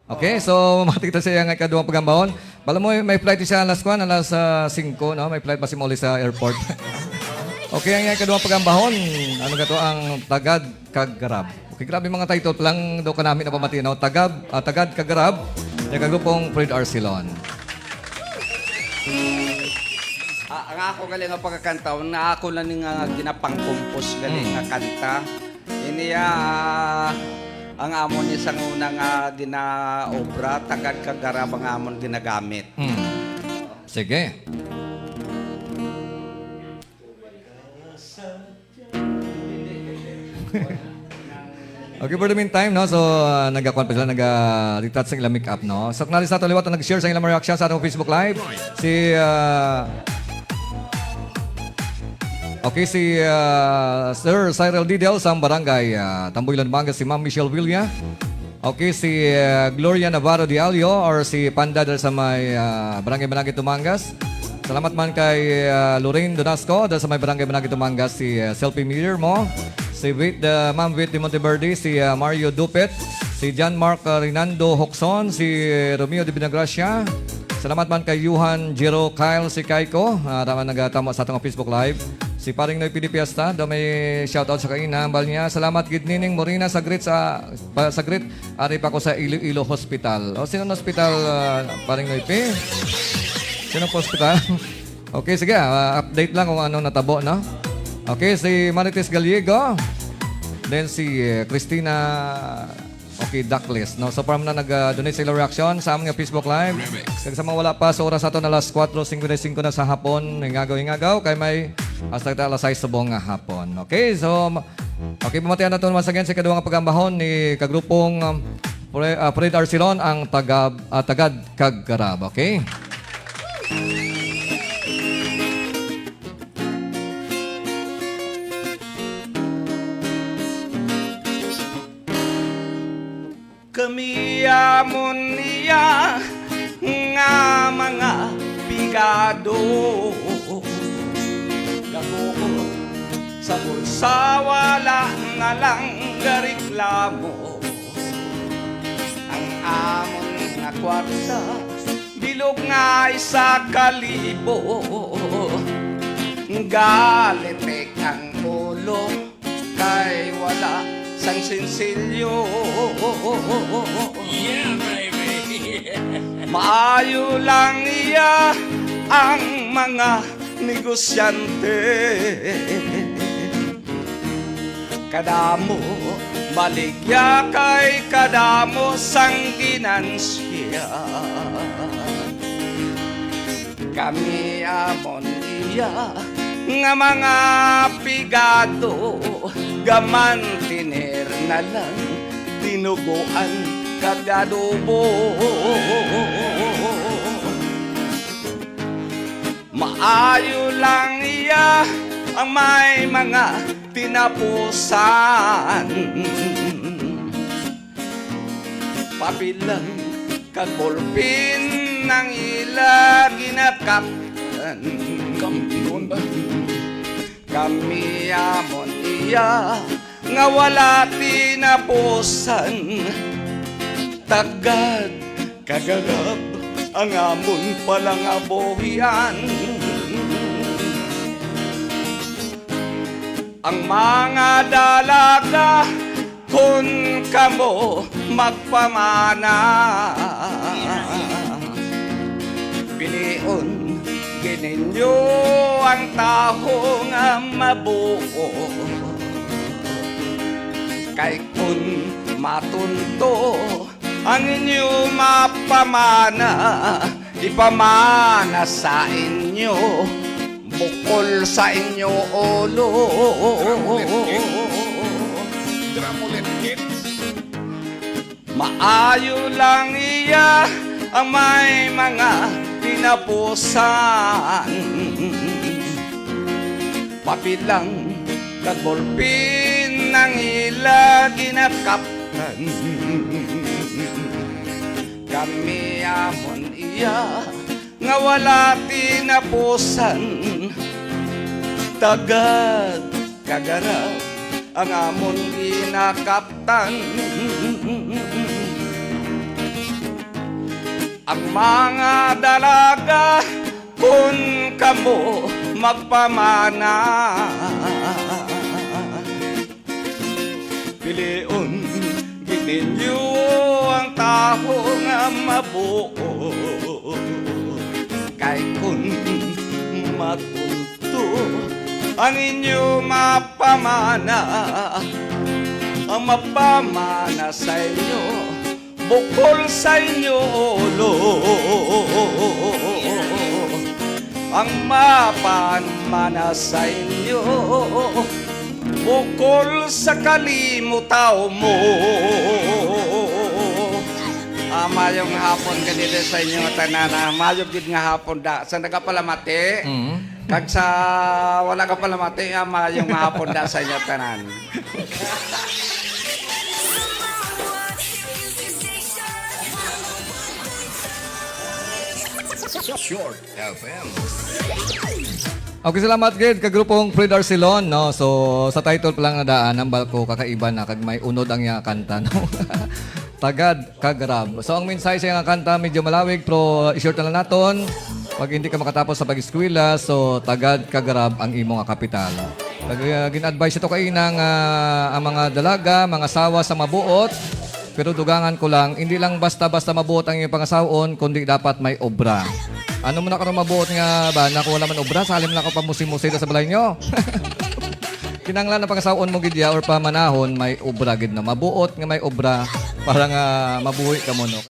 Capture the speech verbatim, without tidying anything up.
Okay, so mamati ta sa iya nga ikaduhang pagambahon. Bala mo, may flight siya alas kwan, alas, ah, singko, no? May flight pa si Molly sa airport. Okay, ang iya ikaduhang pagambahon. Ano ka to? Ang Tagad kag Garab. Okay, grabe mga title pa lang daw kanami na pamati, no? Tagab, ah, Tagad kag Garab. Yung kagrupong Fred Arcelon. Ah, ang ako gali nga pagkakanta, na ako na ni nga ginapangkumpos gali nga kanta. Ini, ah, ang amon ni sang una nga ginaobra, Tagad kag Garab ang amon ginagamit. Hmm. Sige. Okay, for the meantime, no? So, uh, nagkakuan pa sila, nag-retouch sa ilang makeup, no? So, kung nari sa ato liwat ang nag-share sa ilang reaction sa atong Facebook Live, si, uh, okay, si uh, Sir Cyril Didel sa barangay uh, Tambuy, Lumbangas, si Ma'am Michelle Villa. Okay, si uh, Gloria Navarro de Alio or si Panda dahil sa may uh, barangay Managit, Tumangas. Salamat man kay uh, Lorraine Donasco dahil sa may barangay Managit, Tumangas, si uh, Selfie Mirror mo. Si Vit, uh, Ma'am Vit de Monteverde, si uh, Mario Dupet, si John Mark uh, Rinando Hoxon, si uh, Romeo de Vinagracia. Salamat man kay Johan Jero Kyle si Kaiko. Uh, tama nagatamo sa atong Facebook Live. Si Paring Noy Pidi Piesta, daw may shoutout sa kaina. Hambal niya, salamat gid nining Morina sa greet sa pa, sa greet. Ari pa ko sa Iloilo Hospital. O, sino na hospital, uh, Paring Noy P? Sino po hospital? Okay, sige, ah, update lang kung ano natabo, no? Okay, si Marites Gallego. Then si eh, Christina, okay, Duckless, no? So, from na nag-donate sa ilang reaction sa aming Facebook Live. Kag sa mga wala pa, sa oras ato na alas kwatro singkwenta y singko na sa hapon, hingagaw-hingagaw, kay may hasta kita alas sais subong nga hapon. Okay, so, ma- okay, pamatian nato naman sa again sa ikaduha nga pagambahon ni kagrupong um, Fre- ah, Fred Arcelon, ang tagab, ah, Tagad kag Garab, okay? Kami amon niya nga mga pigado. Gabuot sa bulsa, wala nga lang gareklamo. Ang amon nga kwarta, bilog nga isa ka libo. Galitik ang ulo kay wala sang sinsilyo. Yeah, baby. Maayo lang iya ang mga negosyante. Kadamo baligya kay kadamo sang ginansya. Kami amon iya nga mga pigado, gamantener na lang, dinuguan kag adobo. Maayo lang iya ang may mga tinapusan. Papilang kag ballpen ang ila ginakaptan. Kampiyon ba? Kami amon iya nga wala tinapusan. Tagad kag Garab ang amon palangabuhian. Ang mga dalaga, kun kamo magpamana, pilion gid ninyo ang tawo nga mabuo. Kay kun matunto ang inyo mapamana, ipamana sa inyo, bukol sa inyo ulo. Drum ulit, hit. Maayo lang iya ang may mga tinapusan. Papilang kag ballpen ang ila ginakaptan. Kami amon iya nga wala tinapusan. Tagad kag Garab ang amon ginakaptan. Ang mga dalaga, kun kamo magpamana, pilion gid ninyo ang tawo nga mabuot. Kay kun makulto ang inyo mapamana, ang mapamana sa inyo bukol sa inyo ulo. Ang mapamana sa inyo bukol sa kalimutaw mo. Ah, mayong hapon gani sa inyo tanan. Ah, mayo gid nga hapon da sa nagapalamati. Mm. Kag sa wala ka palamati, ah, mayong hapon da sa inyo tanan. Short F M. Okay, salamat gid ka grupong Fred Arcelon, no. So sa title pa lang na daan, ang balko kakaiba na kag may unod ang iya kanta, no. Tagad kag Rab. So ang mensahe sa iya nga kanta medyo malawig, pero i-short na lang naton. Pag hindi ka makatapos sa pag-eskwela, so tagad kag Rab ang imo nga kapital. Nag-, uh, gin-advise ito kaina nga ang mga dalaga, mga asawa sa mabuot, pero dugangan ko lang, hindi lang basta-basta mabuot ang iyong pangasaon, kundi dapat may obra. Ano mo na karon mabuot nga ba, na kung wala man obra, salim na ako pamusi-musi na sa balay nyo. Kinanglan na pangasaon mo gid ya or pamanahon, may obra gid na. Mabuot nga may obra para nga mabuhi ka mo, no?